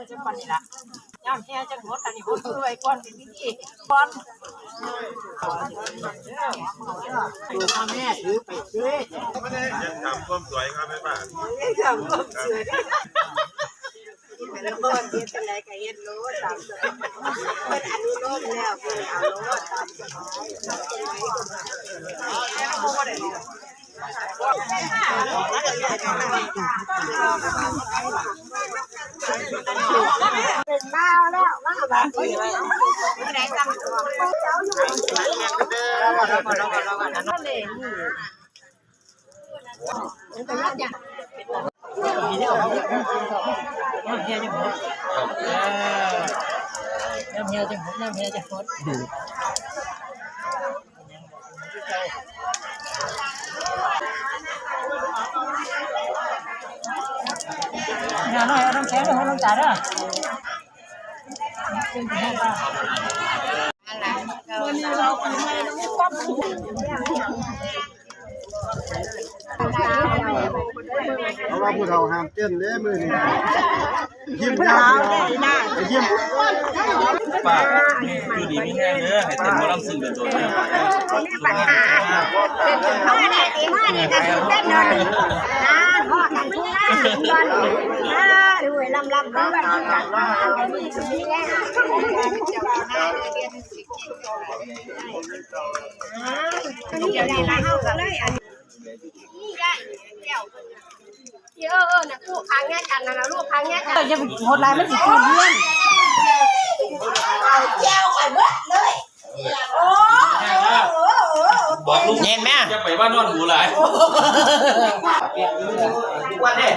ຈັກບັດນີ້ລະ ຍາມແຫ່ຈັກໝົດ ອັນນີ້ບໍ່ຊ່ວຍກ່ອນ ເປັນພິທີກ່ອນ ເອີ ພໍ່ແມ່ຖືໄປເລີຍ ຍັງຖາມຄວາມສວຍເຂົາໄປບ້ານ ຍັງຖາມຄວາມສວຍ ເຮັດແນວໃດກໍເຮັດໂລດ ຕາມເພິ່ນອະນຸໂລມແລ້ວ ເພິ່ນເອົາໂລດ ເປັນມາແລ້ວ ມາບາດນີ້ ຜູ້ໃດຕັ້ງຕົວ ນ້ຳເຫື່ອຈັ່ງຫົດ ນ້ຳເຫື່ອຈັ່ງຫົດ ນ້ຳເຫື່ອຈັ່ງຫົດ ຢ່າໜ້ອຍ ເອົານ້ຳແຂງເດີ ນ້ຳຈາເດີ. ເພາະວ່າຜູ້ເຖົ້າຫ້າມເຕັ້ນເດ້ມື້ນີ້ ຍິ້ມຢ່າງດຽວ ຍິ້ມ ປ້າ ຢູ່ດີມີແຮງເດີ ໃຫ້ເຕັ້ນໝໍລຳຊິງໂດນໆເດີ ເຕັ້ນຈົນເຂົາ ມາແດ່ຕິ ມາແດ່ກໍຊິເຕັ້ນເນາະ ນານ ພໍ້ກັນທຸກງານ ເຫັນບໍ່ນີ້ ອາ ລຳລຳເດີ ມີແຮງ ເອີ ເອີ ນະ ລູກຄ້າງແຍກກັນນະ ລູກຄ້າງແຍກກັນ ເອີ ຢ່າໄປໂຫດຫຼາຍ ມັນຊິຕື່ນເຮືອນ ເອົາແຈ່ວຂ້ອຍເບິດເລີຍ ໂອ້ ບອກລູກ ເຢັນແມ່ ຢ່າໄປວ່ານອນຫູຫຼາຍ ວັນເດ້.